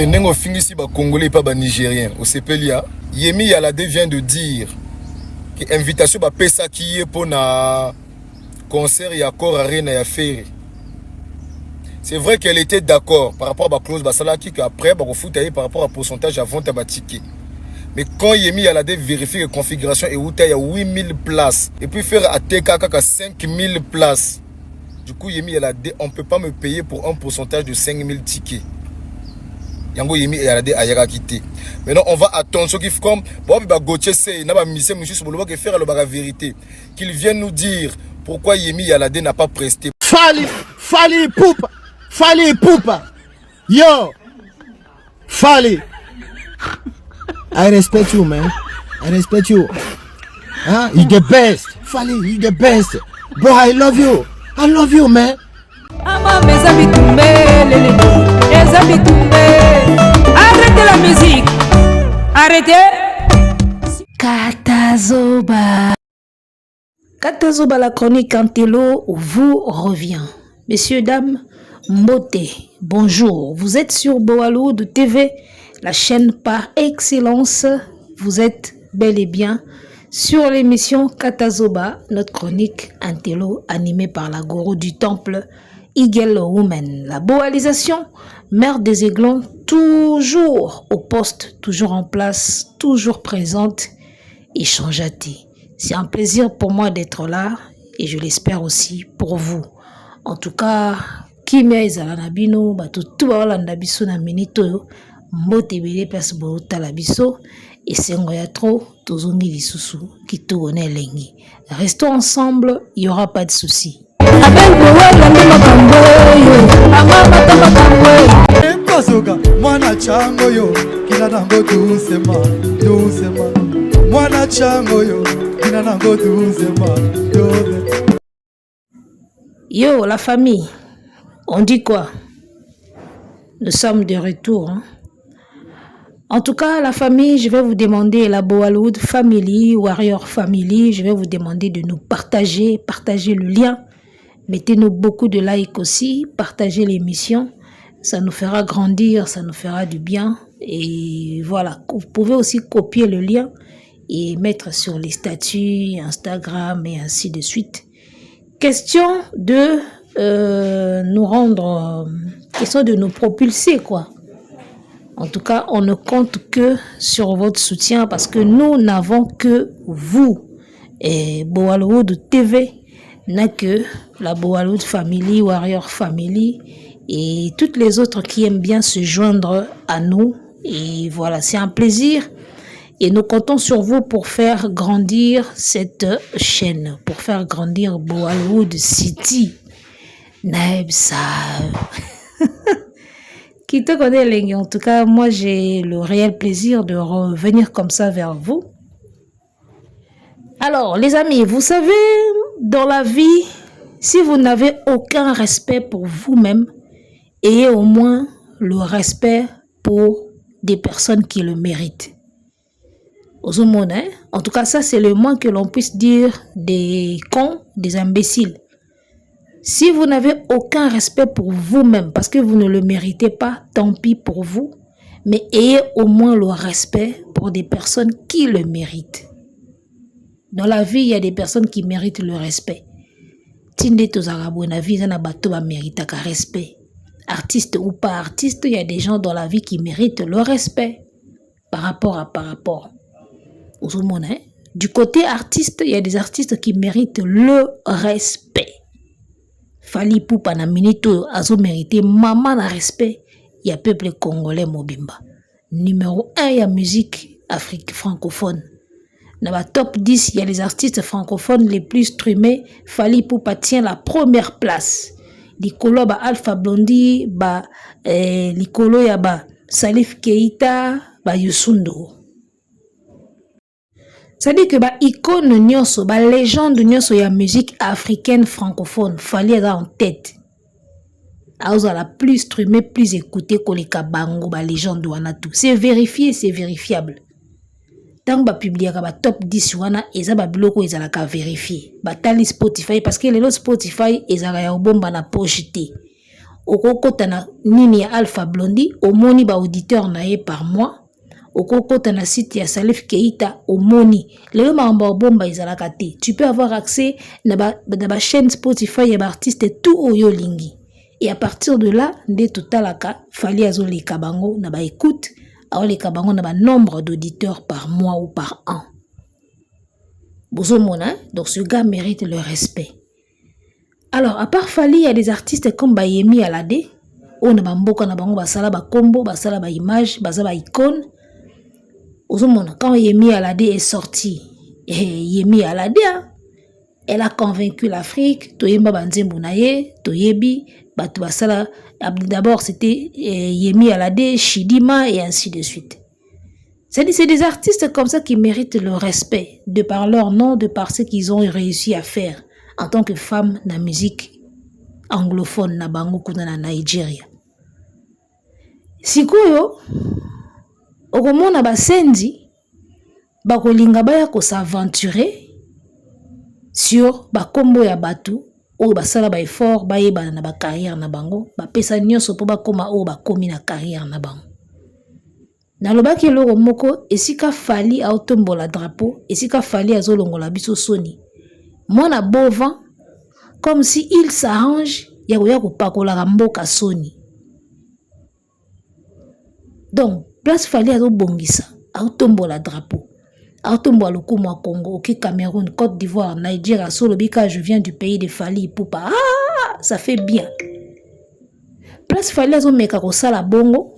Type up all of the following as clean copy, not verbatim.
Ferre, ndenge ofingisi ba Congolais pa ba Nigériens, osepeli ya Yemi Alade vient de dire que invitation bapesaki ye mpo na concert ya Accor Arena ya Ferre. C'est vrai qu'elle était d'accord par rapport à ba clause basalaki, qu'après bakofuta ye par rapport à pourcentage ya vente ya baticket. Mais quand Yemi Alade vérifie que configuration euta ya 8000 places et puis Ferre ateka kaka 5000 places, du coup Yemi Alade, on peut pas me payer pour un pourcentage de 5000 tickets. Yango Yemi Alade ayakaki te. Maintenant on va attendre soki comme bobi ba Gauthier Sey na ba musicien mosusu bolobaka Ferre alobaka vérité, qu'il vienne nous dire pourquoi Yemi Alade n'a pas presté. Fally, Fally Ipupa, Fally Ipupa. Yo, Fally. I respect you, man. I respect you. Huh? You the best. Fally, you the best. Bro, I love you. I love you, man. Amama, eza bitumbe lele, eza bitumbe. Arrêtez la musique, arrêtez. Katazoba. Katazoba, la chronique Antelo vous revient. Messieurs, dames, Mbote, bonjour. Vous êtes sur Boaloud TV, la chaîne par excellence. Vous êtes bel et bien sur l'émission Katazoba, notre chronique Intello animée par la gourou du temple, Eagle Woman. La boalisation, mère des aiglons, toujours au poste, toujours en place, toujours présente et changeati. C'est un plaisir pour moi d'être là et je l'espère aussi pour vous. En tout cas, kimia ezala na bino, bato tu baolanda biso na minute oyo. Mbote ebele place botala biso. Esengo ya trop, tozongi lisusu kitoko na elengi. Restons ensemble, il y aura pas de souci. Abel Bowala nde makambo oyo amamata makambo. Nkosoka mwana chango yo kina nango dusema dusema, mwana chango yo kina nango dusema dose. Yo, la famille, on dit quoi? Nous sommes de retour, hein? En tout cas, la famille, je vais vous demander, la Boaloud Family, Warrior Family, je vais vous demander de nous partager, partager le lien. Mettez-nous beaucoup de likes aussi, partagez l'émission. Ça nous fera grandir, ça nous fera du bien. Et voilà, vous pouvez aussi copier le lien et mettre sur les statuts, Instagram et ainsi de suite. Question de nous rendre, question de nous propulser, quoi. En tout cas, on ne compte que sur votre soutien parce que nous n'avons que vous. Et Boalwood TV n'a que la Boalwood Family, Warrior Family et toutes les autres qui aiment bien se joindre à nous. Et voilà, c'est un plaisir. Et nous comptons sur vous pour faire grandir cette chaîne, pour faire grandir Boalwood City. Naeb ça. Qui te connaît, Lengi. En tout cas, moi, j'ai le réel plaisir de revenir comme ça vers vous. Alors, les amis, vous savez, dans la vie, si vous n'avez aucun respect pour vous-même, ayez au moins le respect pour des personnes qui le méritent. Ozomona, hein? En tout cas, ça, c'est le moins que l'on puisse dire des cons, des imbéciles. Si vous n'avez aucun respect pour vous-même, parce que vous ne le méritez pas, tant pis pour vous, mais ayez au moins le respect pour des personnes qui le méritent. Dans la vie, il y a des personnes qui méritent le respect. Tinde tozalaka boye na vie, eza na bato baméritaka respect. Artiste ou pas artiste, il y a des gens dans la vie qui méritent le respect par rapport. Ozomona, hein? Du côté artiste, il y a des artistes qui méritent le respect. Fally Ipupa na minute oyo azomérite mama na respect ya peuple congolais mobimba. Numéro 1 ya musique Afrique francophone. Na ba top 10, il y a les artistes francophones les plus streamés. Fally Ipupa tient la première place. Likolo ya ba Alpha Blondy, ba likolo ya ba Salif Keita, ba Youssou N'Dour. C'est-à-dire que ba icône nyonso, ba légende nyonso ya musique africaine francophone, Fally aza en tête. Azala plus streamé, plus écouté koleka bango ba légende wana tout. C'est vérifié, c'est vérifiable. Ntango bapubliaka ba top 10 wana, eza babiloko ezalaka vérifié. Batali Spotify, parce que lelo Spotify ezalaka ya kobomba na poche te. Okokota na nini ya Alpha Blondy, omoni ba auditeurs na ye par mois. Okokota na site ya Salif Keita, omoni. Lelo makambo ya kobomba ezalaka te. Tu peux avoir accès na ba, na ba chaîne Spotify ya ba artistes tout oyo olingi. Et à partir de là, nde totalaka Fally azoleka bango na ba écoute, aoleka bango na ba nombre d'auditeurs par mois ou par an. Bozomona, hein? Donc ce gars mérite le respect. Alors, à part Fally, il y a des artistes comme Bayemi Alade, oyo na bamboka na bango basala bakombo, basala ba image, baza ba icône. Ozomona, quand Yemi Alade est sorti, eh, Yemi Alade, hein, elle a convaincu l'Afrique, toyemba banzembo na ye, toyebi, bato basala, d'abord c'était eh, Yemi Alade, Chidima et ainsi de suite. C'est-à-dire, c'est des artistes comme ça qui méritent le respect, de par leur nom, de par ce qu'ils ont réussi à faire en tant que femme na musique anglophone na bango kuna na Nigeria. Sikoyo, okomona basenzi bakolinga baya kos'aventurer sur bakombo ya bato oyo basala ba effort bayebana na bacarrière na bango, bapesa nyonso mpo bakóma oyo bakomi na carrière na bango. Nalobaki eloko moko, esika Fally aotombola drapeau, esika Fally azolongola biso soni, mwana bovan, comme si il s'arrange ya koya kopakolaka mboka soni. Donc place Fally azobongisa, aotombola drapeau, aotombola lokumu ya Congo, oki Cameroun, Côte d'Ivoire, Nigeria, solobi ka je viens du pays de Fally Ipupa, ah, ça fait bien. Place Fally azomeka kosala bongo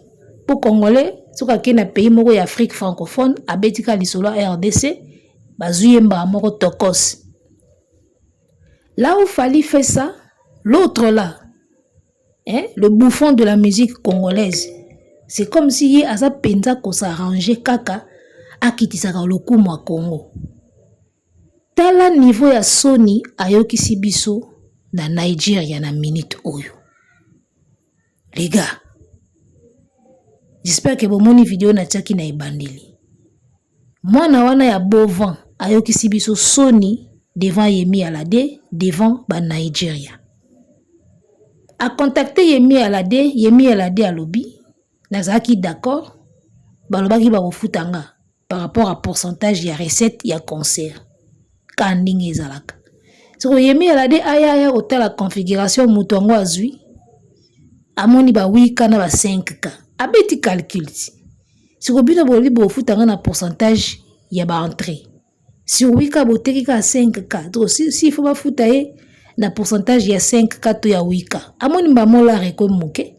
po Congolais soki akei na pays moko ya Afrique francophone, abeti kaka lisolo ya RDC, bazwi ye mbala moko tokos. Là où Fally fait ça, l'autre là, hein, le bouffon de la musique congolaise, c'est comme si ye aza mpenza kos'arranger kaka akitisaka lokumu ya Congo. Tala niveau ya soni ayokisi biso na Nigeria na minute oyo. Les gars, j'espère que bomoni video natiaki na ebandeli. Mwana wana ya bovan ayokisi biso soni devant Yemi Alade, devant ba Nigeria. A contacté Yemi Alade, Yemi Alade alobi, nazalaki d'accord, balobaki bakofuta nga par rapport à pourcentage ya recette ya concert. Ka ndenge ezalaka. Soko Yemi Alade aya aya kotala configuration moto yango azwi, amoni ba 8K na ba 5K. Abeti calcul ti. Siko bino bolobi bofuta nga na pourcentage ya ba entrée. Sur 8K boteki kaka 5K. Donc si, si il faut bafuta ye na pourcentage ya 5K to ya 8K. Amoni mba molar ekomi moke.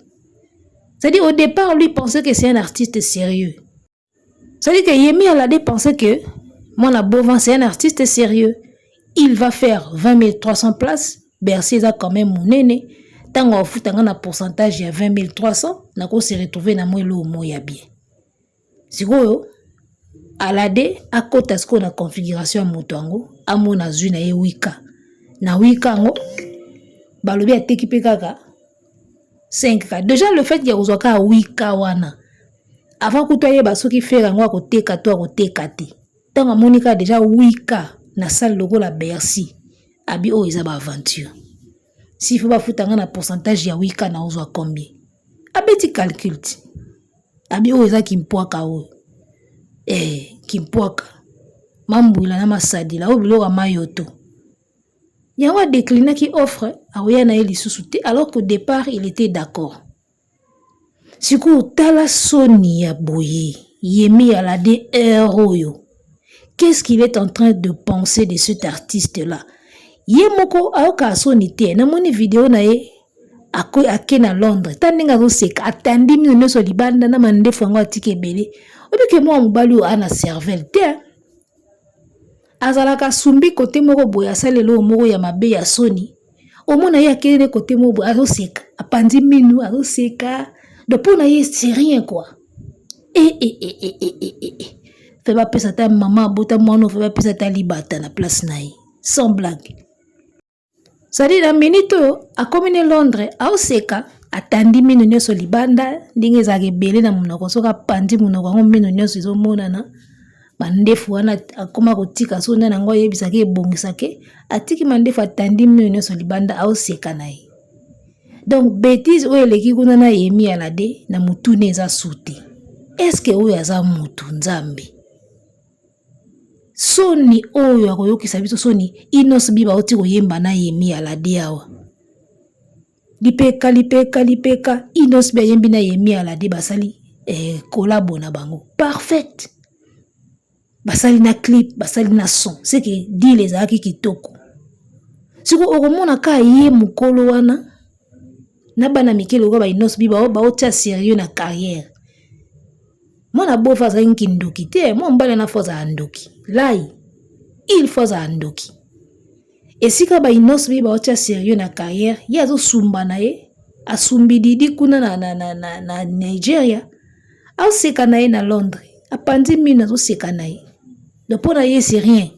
C'est-à-dire au départ lui pensait que c'est un artiste sérieux. C'est-à-dire que Yemi Alade pensait que mwana Bovan c'est un artiste sérieux. Il va faire 20 300 places. Bercy eza quand même monene. Ntango afuta nga na pourcentage ya 20 300, nako se retrouver na mwa eloko moko ya bien. Sikoyo Alade akota sikoyo na configuration ya moto yango, amona azwi na ye 8K. Na 8K yango balobi ateki mpe kaka 5K. Déjà le fait ya kozwa kaka 8K wana, avant kutu ayeba soki Ferre yango akoteka to akoteka te, ntango amoni kaka déjà 8K na salle lokola Bercy, abi oyo eza baaventure. S'il faut bafuta nga na pourcentage ya 8K, na ozwa combien? Abeti calcul ti, abi oyo eza kimpwaka oyo, eh, kimpwaka mambwila na masadila oyo biloko ya mayoto. Yango adéclinaki offre, akoya na ye lisusu te, alors qu'au départ il était d'accord. Sikoyo tala soni ya boye, Yemi Alade heure oyo, qu'est-ce qu'il est en train de penser de cet artiste là? Ye moko ayokaka soni te. Namoni video na ye ake na Londres, ta ndenge azoseka, atandi mino nyonso libanda na mandefu yango atika ebele. Obike mwa mobali oyo ana cervelle te, azalaka sumbi kote moko boye, asala eloko moko ya mabe ya soni, omona ye akende kote moko boye, azoseka, apanzi minu, azoseka. Donc mpo na ye c'est rien quoi. E e e e e e e e fe bapesa ata mama abota mwana, fe bapesa ata libata na place na ye, sans blague. C'est-à-dire na minute oyo akomi ne Londres, aoseka, atandi mino nyonso libanda ndenge ezalaka ebele na monoko. Soki apandi monoko yango, mino nyonso ezomonana. Mandefu wana akóma kotika so nde nango ayebisaki ebongisake, atiki mandefu, atandi mino nyonso libanda, aoseka na ye. Donc betise oyo eleki kuna na Yemi Alade na mutune eza sute. Est-ce que oyo aza mutu Nzambe? Soni oyo akoyokisa biso soni. Innoss'B bauti koyemba na Yemi Alade awa. Lipeka lipeka lipeka Innoss'B ayembi na Yemi Alade, basali collabo na bango parfaite. Basali na clip, basali na son, c'est que deal ezalaki kitoko. Siko okomona ka ye mokolo wana na bana mike lokola ba Innoss'B baotia sérieux na carrière. Mwana bofa azalaki kindoki te, mwa mobali wana fo azala ndoki. Lai, il faut azala ndoki. Esika ba Innoss'B baotia sérieux na carrière, ye azosumba na ye, asumbi didi kuna na Nigeria, aoseka na ye na Londres, apandi mino azoseka na ye. Donc mpo na ye c'est rien.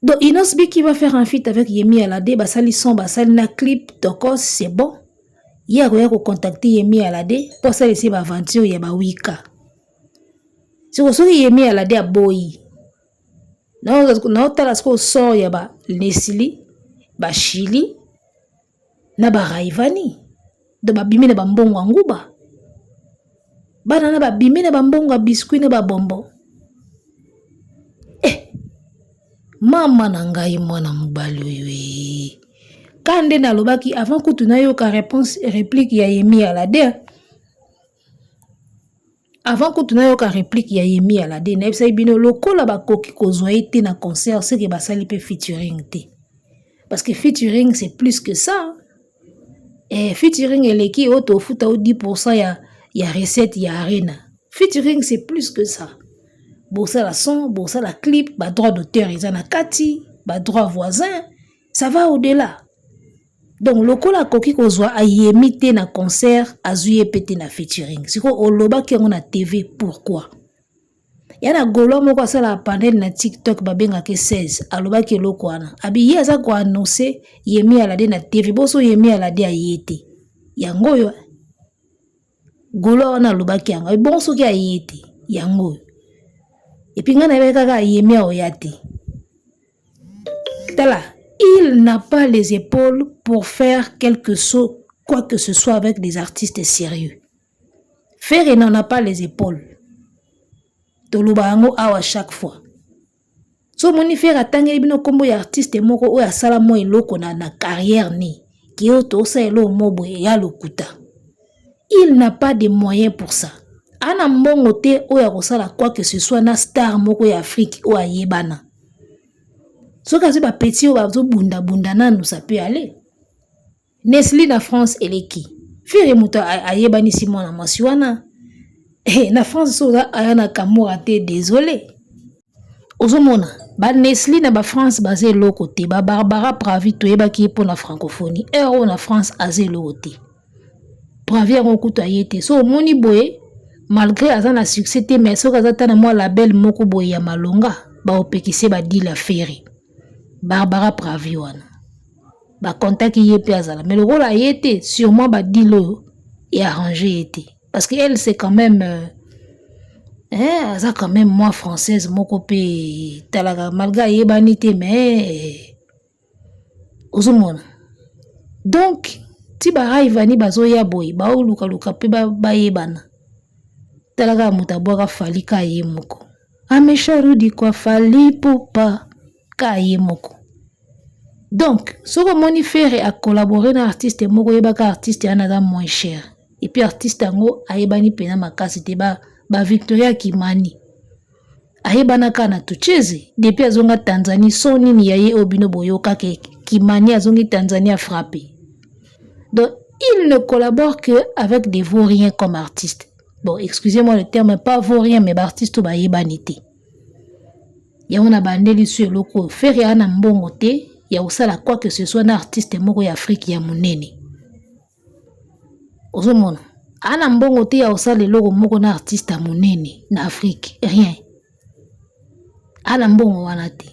Donc Innoss'B qui va faire un feat avec Yemi Alade, basali son, basali na clip, tokos, c'est bon. Ye akoya kocontacter Yemi Alade mpo asalisa ba aventure ya bawika. Siko soki Yemi Alade aboyi, naotala sikoyo sort ya ba Leslie, ba Chili na ba Rayvanny. Donc babimi na bambongo ya nguba. Bana na babimi na bambongo ya biscuit na babonbon. Mama na ngai mwana mobali oyo e. Ka nde nalobaki avant kutu nayoka réponse réplique ya Yemi Alade. Avant kutu nayoka réplique ya Yemi Alade, nayebisaki bino lokola bakoki kozwa ye te na concert, c'est que basali mpe featuring te. Parce que featuring c'est plus que ça. Featuring eleki oyo tofuta o 10% ya recette ya Arena. Featuring c'est plus que ça. Bosala son, bosala clip, ba droit d'auteur eza na kati, ba droit voisin, ça va au-delà. Donc lokola akoki kozwa ayemi te na concert, azwi ye pe te na featuring. Sikoyo olobaki yango na TV pourquoi? Ya na Gaulois moko asalaka panel na TikTok babengaka 16, alobaki eloko wana. Abi ye aza koannoncer Yemi Alade na TV, boso Yemi Alade aye te. Yango oyo Gaulois wana alobaki yango. Bon soki aye te, yango oyo. Et puis nga nayebaki kaka Yemi aoya te. Tala, il n'a pas les épaules pour faire quelque chose, quoi que ce soit avec des artistes sérieux. Ferre n'en a pas les épaules. Toloba yango awa chaque fois. So moni Ferre atangeli bino kombo ya artiste moko oyo asala mwa eloko na carrière ni ki oyo tosala eloko mo boye ya lokuta. Il n'a pas de moyens pour ça. Ana mbongo te oyo akosala quoi que ce soit na star moko ya Afrique oyo ayebana. Soki azwi ba petit oyo bazobunda-bunda nanu, ça peut aller. Nesli na France eleki. Ferre moto ayebanisi mwana mwasi wana. Na France so oza aya na Kamura te, désolé. Ozomona ba Nesli na ba France baza eloko te. Ba Barbara Pravi toyebaki ye mpona francophonie. Heure oyo na France aza eloko te. Pravi yango kutu aye te. So omoni boye malgré aza na succès te, mais soki aza ta na mwa label moko boye ya malonga, baopekise ba deal ya Ferre. Barbara Pravi wana bakontaki ye mpe azala, mais lokola aye te, sûrement ba deal oyo earrange ye te, parce que elle c'est quand même aza quand même moi française moko mpe talaka malgré ayebani te, mais ozomona. Donc ti ba Rayvanny bazoya boye, baolukaluka mpe bayebana. Tala kaka moto abwaka Fally ka ye moko, amesharudi kwa Fally Ipupa ka ye moko. Donc soki omoni Ferre acollabore na artiste moko, oyebaka artiste wana aza moins cher, et puis artiste yango ayebani mpena makasi te. Ba Victoria Kimani ayebanaka na Tucheze depuis azonga Tanzanie. So nini ya ye oyo bino boyokaka Kimani azongi Tanzanie afrappe. Donc il ne collabore que avec des vauriens comme artiste. Bon, excusez-moi le terme, pas vaurien, mais baartiste oyo bayebani te. Yango na bandeli so eloko oyo Ferre aa na mbongo te ya kosala quoi que ce soit na artiste moko ya Afrique ya monene. Ozomona aa na mbongo te ya kosala eloko moko na artiste ya monene na Afrique, rien. Aa na mbongo wana te.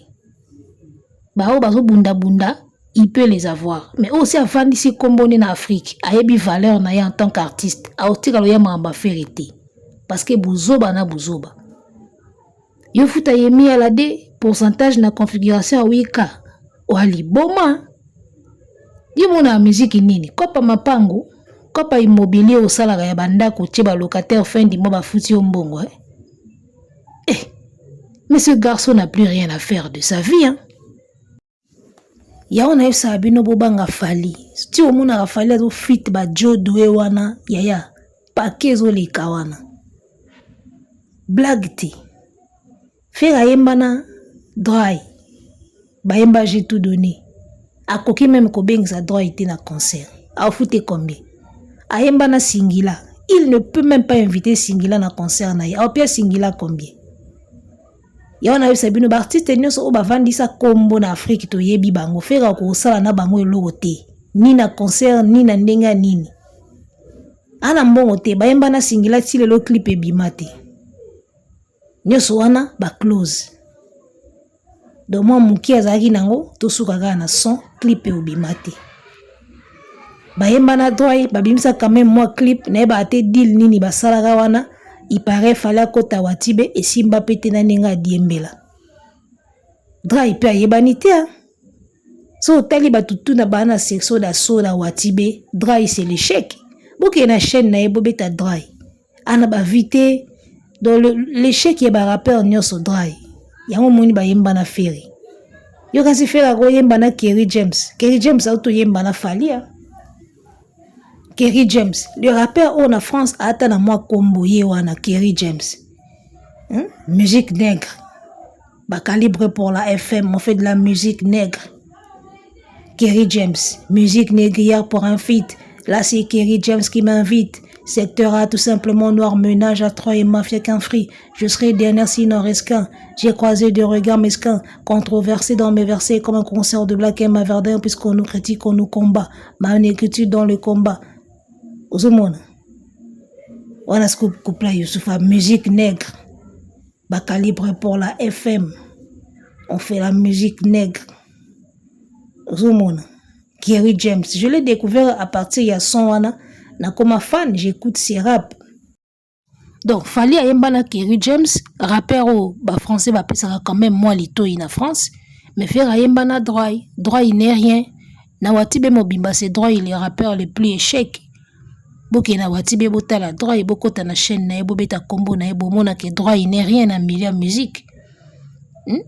Baoyo bazobundabunda, il peut les avoir, mais oyo si avandisi nkombo nde na Afrique, ayebi valeur na ye en tant qu'artiste, aotikala oya makambo afere te, parce que buzoba na buzoba. Yo futa Yemi Alade pourcentage na configuration ya wika oya liboma. Yo mona musique nini? Kopa mapango, kopa immobilier osalaka ya bandako tie ba locataire fin du mois bafuti yo mbongo eh? Eh, mais ce garçon n'a plus rien à faire de sa vie hein? Yango nayebisaka bino bobanga Fally. Ti omonaka Fally azofite ba Joe wana yaya pake ezoleka wana. Blague te. Ferre ayemba na Dry. Bayemba j'ai tout donné. Akoki meme kobengisa Dry te na concert. Afute combien? Ayemba na Singila. Il ne peut même pas inviter Singila na concert na ye. Aopia Singila combien? Yango nayebisa bino ba artiste nyonso oyo bavandisa kombo na Afrique toyebi bango. Ferre akosala na bango eloko te. Ni na concert ni na ndenge ya nini. Ana mbongo te. Bayemba na Singila ti lelo clip ebima te. Nyonso wana ba close. Donc mwa moke azalaki nango tosuka kaka na son clip ebima te. Bayemba na droit babimisa quand même mwa clip nayebaka te deal nini basalaka wana. Il paraît fallait akota Watibe esimba pe te na ndenge adiembela. Dry pe ayebani te. So otali bato tuna baa na section d'assaut na Watibe, Dry c'est l'échec. Bokende na chaîne na ye bobeta Dry. Ana ba vie te. Donc l'échec ya ba rappeur nyonso Dry. Yango moni bayemba na Ferre. Yo kasi Ferre akoyemba na Kerry James. Kerry James autoyemba na Fally. Kerry James, le rappeur oyo na France ata na mwa kombo ye wana Kerry James. Musique nègre. Ba calibre pour la FM, on fait de la musique nègre. Kerry James, musique négrière pour un feat. Là c'est Kerry James qui m'invite. Secteur A tout simplement noir, menage à trois et mafia qu'un free. Je serai dernier s'il n'en reste qu'un. J'ai croisé des regards mesquins, controversés dans mes versets comme un concert de Black M à Verdun, puisqu'on nous critique, on nous combat. Ma négritude dans le combat. Ozomona. Wana scoop couple Youssoufa, musique nègre. Ba calibre pour la FM. On fait la musique nègre. Ozomona. Kerry James, je l'ai découvert à partir ya son wana. Na koma fan, j'écoute ses rap. Donc Fally ayemba na Kerry James, rappeur oyo ba français bapesaka quand même mwa litoyi na France, mais Ferre ayemba na Dry. Dry n'est rien. Na Watibe mobimba c'est Dry le rappeur le plus échec. Bokende na Watibe botala Dry, bokota na chaîne na ye bobeta kombo na ye bomona ke Dry n'est rien na milieu musique.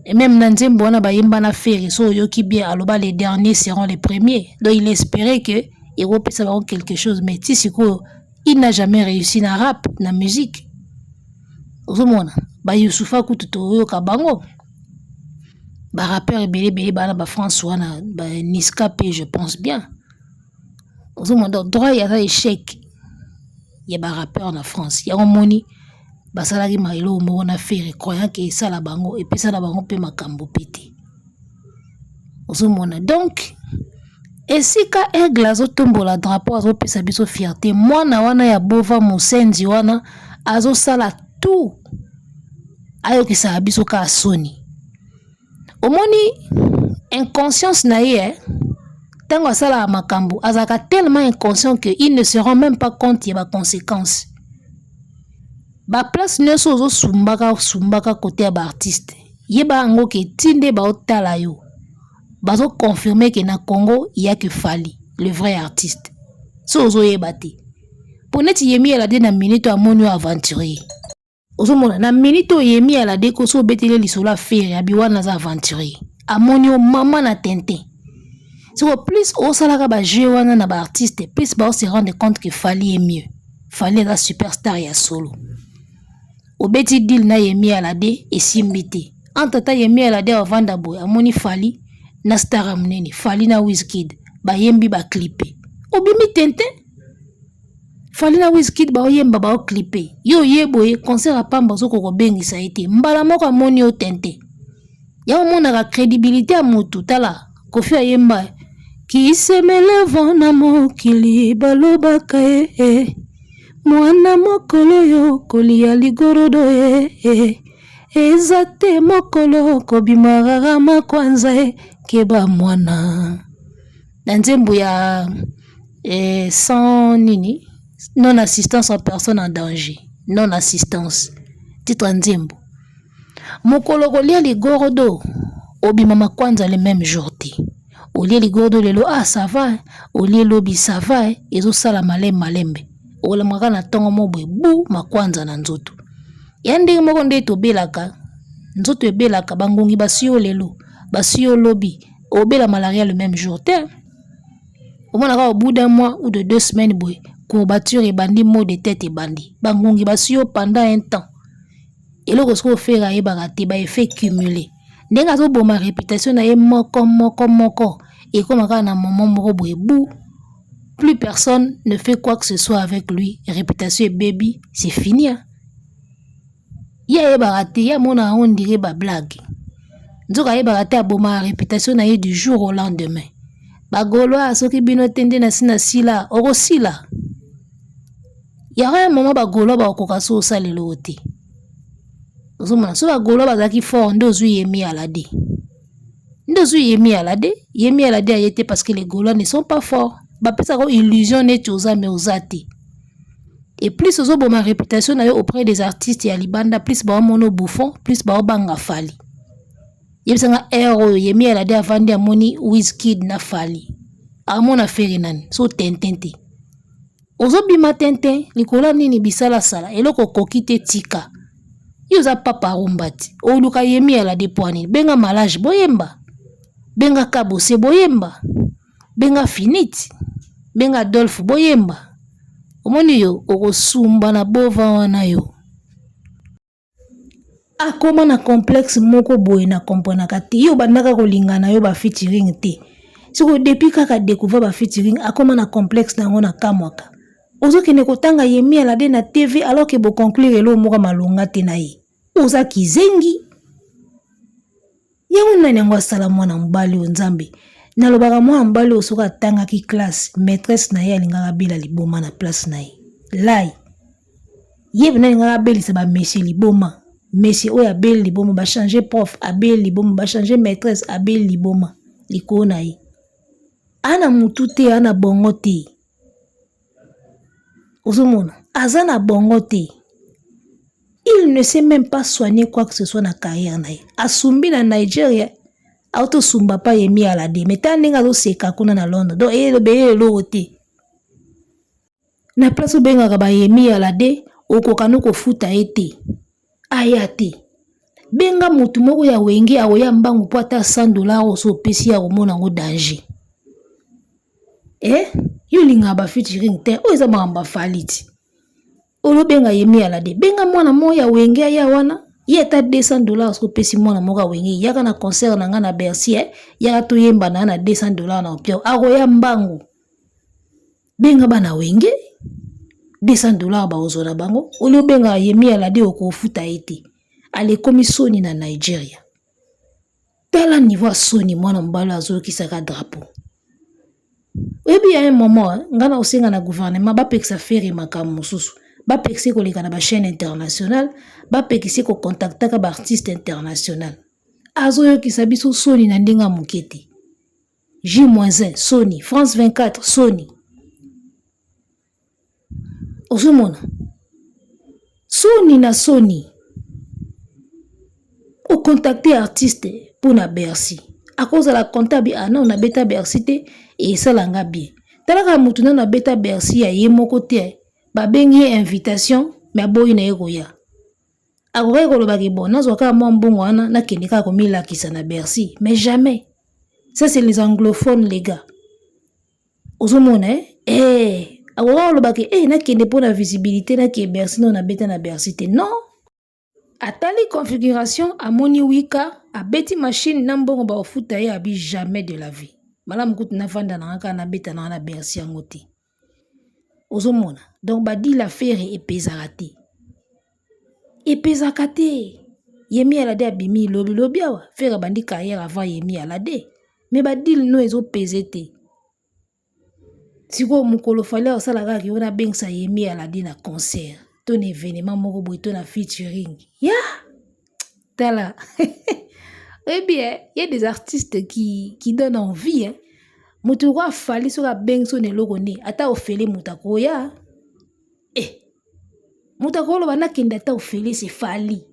Et même na nzembo wana bayemba na Ferre, so oyoki bien aloba les derniers seront les premiers. Donc il espérait que ekopesa bango quelque chose, mais ti sikoyo il n'a jamais réussi na rap, na musique. Ozomona ba Youssoufa kutu toyoka bango. Ba rappeur ebele ebele bana ba France wana, ba Niska pe je pense bien. Ozomona donc droit ya échec ya ba rappeur na France. Yango moni basalaki eloko moko na Ferre croyant que esala bango epesa na bango pe makambo pe te. Ozomona donc esika Aigle azotombola drapeau azopesa biso fierté, mwana wana ya Bova Mosenzi wana azosala tout ayokisaka biso kaka soni. Omoni inconscience na ye, ntango asalaka makambo azalaka tellement inconscient que il ne se rend même pas compte ya ba conséquences. Ba place nyonso ozosumbaka sumbaka côté ya ba artiste, yeba yango ke ti nde baotala yo bazoconfirme ke na Congo ya ke Fally le vrai artiste. So ozoyeba te po neti Yemi Alade na minute amoni oyo aventurier. Ozomona na minute oyo Yemi Alade ko so obeteli lisolo ya Ferre abi wana aza aventurier, amoni yo mama na tintin. Siko plus osalaka ba jeu wana na ba artiste, plus ba se rendre compte que Fally est mieux. Fally aza superstar ya solo. Obeti deal na Yemi Alade esimbi te. Entre temps Yemi Alade avanda boye amoni Fally na star ya monene, Fally na Wizkid bayembi ba clipé. Obimi tintin. Fally na Wizkid baoyemba baoclipe. Yo ye boye concert ya pamba ozokoka kobengisa ye te. Mbala moko amoni yo tintin. Ya omonaka crédibilité ya motu. Tala Kofi ayemba kisemelevo na mokili balobaka ye mwana mokolo yo kolia ligorodo ye eza te mokolo kobima rara makwanza ye keba mwana na nzembo ya sans nini non assistance en personne en danger, non assistance titre nzembo. Mokolo kolia ligorodo obima makwanza le même jour te. Olie ligordo lelo, ah ça va, olie lobi ça va, ezosala malembe malembe. Olamaka na ntongo mo boye bu makwanza na nzoto. Ya ndenge moko nde tobelaka, nzoto ebelaka, bangongi basi yo lelo, basi yo lobi, obela malaria le même jour te. Omonaka au bout d'un mois ou de 2 semaines boye, courbature ebandi, maux de tête ebandi, bangongi basi yo pendant un temps. Eloko soki oFerre ayebaka te, baeffet cumulé ndenge azoboma réputation na ye moko moko moko, ekóma kaka na moment moko boye bu, plus personne ne fait quoi que ce soit avec lui, réputation ebebi, c'est fini, hein? Ye ayebaka te, ye amonaka yango ndire bablague, nzoka ayebaka te abomaka réputation na ye du jour au lendemain. Bagaulois, soki bino te nde nasi nasila, okosila yaka un moment. Bagaulois bakokoka so osalela oyo te. Ozomona so bagaulois bazalaki fort nde ozwi Yemi Alade, nde ozwi Yemi Alade. Yemi Alade aye te parce que les Gaulois ne sont pas forts. Bapesaka illusion neti oza, mais oza te. Et plus ozoboma réputation na yo auprès des artistes ya libanda, plus baomona bouffon, plus baobanga Fally. Yebisanga aire oyo Yemi Alade avandi, amoni Wizkid na Fally, amona Ferre nani so tintin te. Ozobima tintin likolo ya nini? Bisalasala eloko okoki te, tika. Yo oza papa rumba ti oluka Yemi Alade po nini? Benga Malage boyemba, benga Kabose boyemba, benga Finiti, benga Adolphe boyemba. Omoni yo okosumba na bova wana. Yo akóma na complexe moko boye na komprenaka te. Yo obandaka kolinga na yo bafeaturing te, sikoyo depuis kaka découvrir bafeaturing, akóma na complexe na yango. Na kamwaka, ozokende kotanga Yemi Alade na TV alors ke boconclure eloko moko malonga te na ye. Oza kizengi. Yango nani yango asala mwana mobali oyo? Nzambe, nalobaka mwana mobali oyo soki atangaki classe, maîtresse na ye alingaka abela liboma na place na ye. Lai ye pena alingaka abelisa bamesie liboma. Mesie oyo abeli liboma, bachange prof, abeli liboma, bachange maîtresse, abeli liboma likolo na ye. Ana mutu te, ana bongo te. Ozomona aza na bongo te. Il ne sait même pas soigner quoi que ce soit na carrière na ye. Asumbi na Nigeria, autosumba pa Yemi Alade, mais tala ndenge azoseka kuna na Londres. Donc elobele eloko te na place obengaka baYemi Alade, okoka no kofuta ye te, aya te. Benga motu moko ya Wenge, akoya mbangu, mpo ata 100 $ oso opesi ya komona yango danger. Eh, yo olingaka bafeaturing te, oyo eza makambo aFally ti olobenga Yemi Alade. Benga mwana moko ya Wenge aya wana, ye ata 200 $ soki opesi mwana moko ya Wenge, yaka na concert na ngai na Bercy, eh? Yaka toyemba na na 200 $ na opia, akoya mbangu. Benga bana Wenge, 200 $ bakozwa na bango. Oli obengaka Yemi Alade, okofuta ye te. Alekomi soni na Nigeria. Tala niveau ya soni mwana mobali azokisaka drapeau. Oyebi, ya un moment ngai na kosenga na gouvernement bapekisa Ferre makambo mosusu, bapekisa koleka na bachaîne internationale, bapekisa kocontactaka baartiste international. Azoyokisa biso soni na ndenge ya moke te. J-1 soni, France 24 soni. Ozomona soni na soni. Ocontacte artiste mpona Bercy, akozala comptable. Ah non, nabeta Bercy te, esalanga bien. Talaka motu nano abeta Bercy ya ye moko te, babengi ye invitation me aboyi na ye koya. Akokaki kolobaki bon, nazwa kaka mwa mbongo wana, nakende kaka komilakisa na Bercy, mais jamais. Ça, c'est les anglophones, les gars. Ozomona, eh? Eh, akoka kolobaki eh, nakende mpona visibilité, nakende Bercy. No, nabeta na Bercy te, non. Atali configuration, amoni wika abeti machine na mbongo bakofuta ye, abi jamais de la vie, malamu kutu navanda nanga kaka, nabeta nanga na Bercy yango te. Ozomona, donc badila Ferre epezaka te, epezaka te. Yemi Alade abimi lobilobi awa. Ferre abandi carrière avant Yemi Alade, mais badile no ezopese te. Sikoyo mokolo Fally asala kaka yo nabengisa Yemi Alade na concert to na événement moko boye to na featuring ya tala. Oyebi, y a des artistes qui donnent envie, hein? Moto oko aFally soki abengisi na eloko nde ata ofele, moto akoya. Eh, moto akoloba nakende ata ofele, c'est Fally,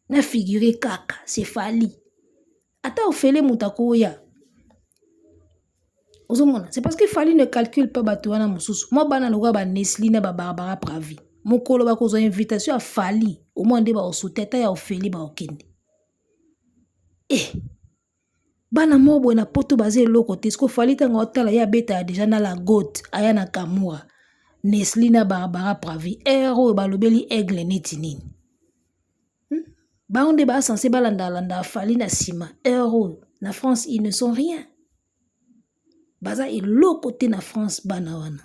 na figure kaka, c'est Fally, ata ofele, moto akoya. Ozomona, c'est parce que Fally ne calcule pas bato wana mosusu. Mwa bana lokola ba Nesli na ba Barbara Pravi, mokolo bakozwa invitation ya Fally, omwa nde bakosote ata ya ofeli bakokende. Eh, bana moko boye na poto baza eloko te. Siko Fally ntango aotala ye abetaka deja na la gote, aya na Kamura, Nesli na Barbara Pravi, heure oyo balobeli aigle neti nini? Bango nde ba censé balandalanda Fally na nsima. Heure oyo na France ils ne sont rien, baza eloko te na France bana wana.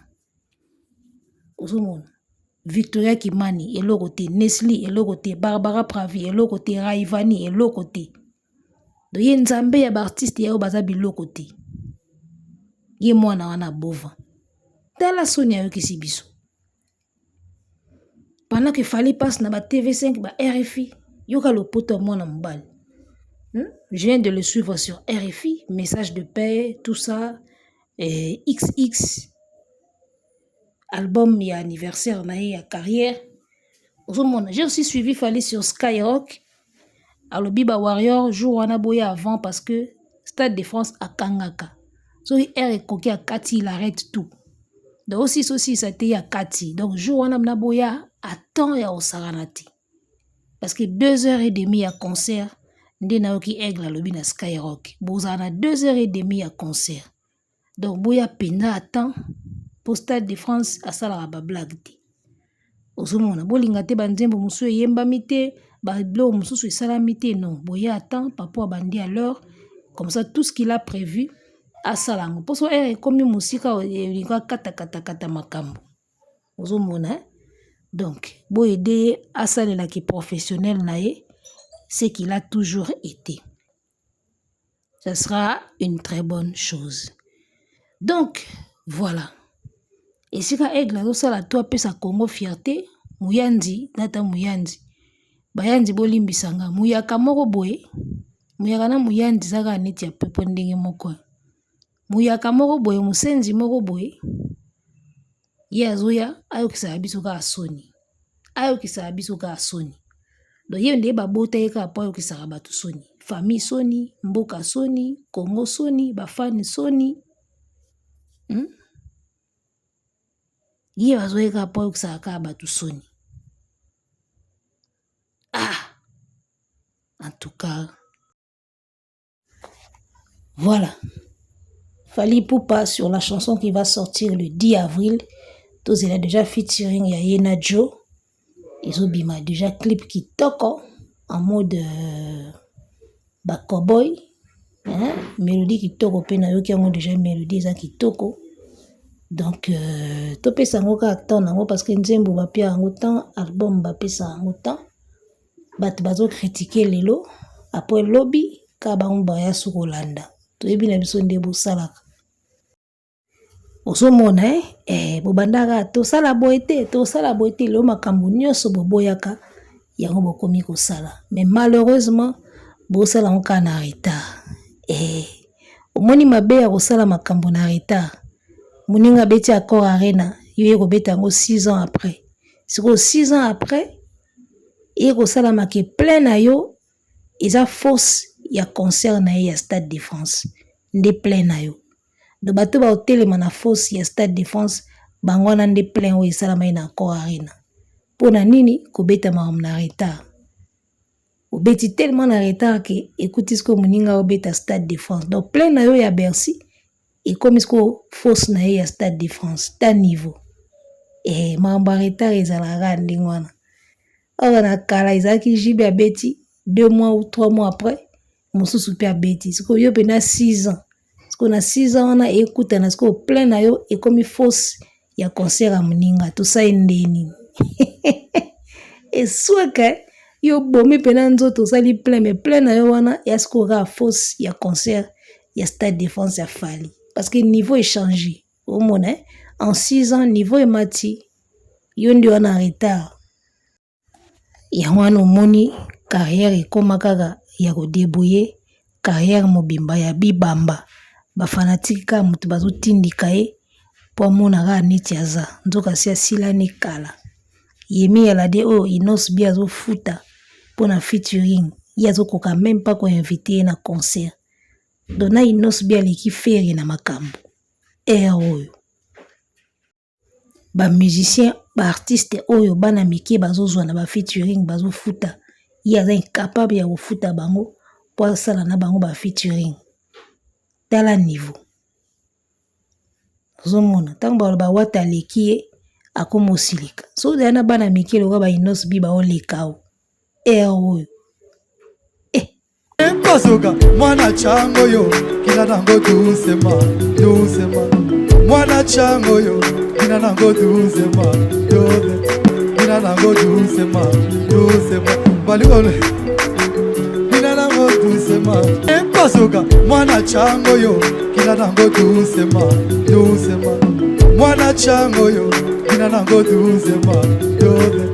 Ozomona Victoria Kimani eloko te, Nesli eloko te, Barbara Pravi eloko te, Raivani eloko te. Donc ye nzambe ya baartiste ya oyo baza biloko te. Ye mwana wana bova, tala soni ayokisi biso pendant que Fally passe na ba TV5, ba RFI. Yoka lopoto ya mwana mobali. Je viens de le suivre sur RFI, message de paix, tout ça, et XX album ya anniversaire na ye ya carrière. Ozomona, j'ai aussi suivi Fally sur Skyrock. Alobi ba warrior jour wana boya avant, parce que Stade de France akangaka soki heure ekoki akati, il arrête tout. Donc osisi osilisa te, ye akati. Donc jour wana na boya à temps ya kosakana te, parce que 2h30 ya concert nde nayoki Aigle alobi na Skyrock, bozala na 2h30 ya concert. Donc boya mpenza à temps, po Stade de France asalaka bablague te. Ozomona, bolinga te, banzembo mosusu eyembami te, babiloko mosusu esalami te. Non, boya à temps, papa abandi à l'heure, comme ça tout ce qu'il a prévu asala yango. Mposo heure ekomi mosika, elingi akatakatakata makambo. Ozomona, donc boyede ye asalelaki professionnel na ye, ce qu'il a toujours été, ça sera une très bonne chose. Donc voilà, esika Aigle azosala to apesa Congo fierté. Muyandi nata muyandi, bayandi bolimbisanga, muyaka moko boye, muyaka na muyandi eza kaka neti ya pepo ndenge moko. Muyaka moko boye, mosenzi moko boye, ye azoya ayokisaka biso kaka soni, ayokisaka biso kaka soni. Donc ye nde babota ye kaka mpo ayokisaka bato soni, famille soni, mboka soni, Congo soni, bafani soni, Ye azoya kaka mpo ayokisaka kaka bato soni. Ah, en tout cas, voilà. Fally Ipupa sur la chanson qui va sortir le 10 avril. Tozela déjà featuring ya ye na Joe. Ezobima déjà clip kitoko en mode ba cowboy, hein? Mélodie kitoko mpe nayoki yango déjà, mélodie eza kitoko. Donc topesa yango kaka temps nango, parce que nzembo bapia yango temps, album bapesa yango temps. Bato bazocritiquer lelo, après lobi kaka bango baya su kolanda. Toyebi na biso nde bosalaka. Ozomona, bobandaka tosala boye te, tosala boye te. Lelo makambo nyonso boboyaka yango bokomi kosala, mais malheureusement bosala yango kaka na retard. Omoni mabe ya kosala makambo na retard? Moninga abeti Accor Arena, yo ye kobeta yango 6 ans après. Sikoyo 6 ans après eye kosalamaka, plein na yo eza force ya concert na ye ya Stade de France nde plein na yo. Donc bato baotelema na force ya Stade de France, bango wana nde plein oyo esalamaki na Accor Arena. Mpona nini kobeta makambo na retard? Obeti tellement na retard ke ekuti sikoyo moninga obeta Stade de France. Donc plein na yo ya Bercy ekomi sikoyo force na ye ya Stade de France. Ta niveau, makambo ya retard ezalaka kaka ndenge wana. Awa na kala ezalaki JB abeti 2 mois ou 3 mois après, mosusu mpe abeti. Sikoyo yo mpena 6 ans, sikoyo na 6 ans wana ekutana sikoyo plein na yo ekomi force ya concert ya moninga. Tosali nde nini? Eswaka yo bomi mpena nzoto, osali plein, mais plein na yo wana ya sikoyo kaka force ya concert ya Stade de France ya Fally, parce que niveau echange. Omona, en 6 ans niveau emati, yo nde wana retard. Yango wana omoni carrière ekóma kaka ya kodébrouiller, carrière mobimba ya bibamba. Bafanatiques kaka moto bazotindika ye mpo amona kaka neti aza, nzoka asi asilani kala. Yemi Alade oyo Innoss'B azofuta mpona featuring, ye azokoka même pas koinviter ye na concert. Donc na Innoss'B aleki Ferre na makambo. Heure oyo ba musiciens ba artistes oyo bana mike bazozwa na ba featuring bazofuta ye aza incapable ya kofuta bango mpo asala na bango ba featuring. Tala niveau ozomona ntango baloba wata aleki ye akoma osilika soki ozali na bana mike lokola ba Innoss'B baoleka o heure oyo. Mpasoka mwana chango yo kina nango dusema dusema mwana chango yo kina nango dusema duse kina nango dusema dusema balikole kina nango dusema Mpasoka mwana chango yo kina nango dusema dusema mwana chango yo kina nango dusema duse.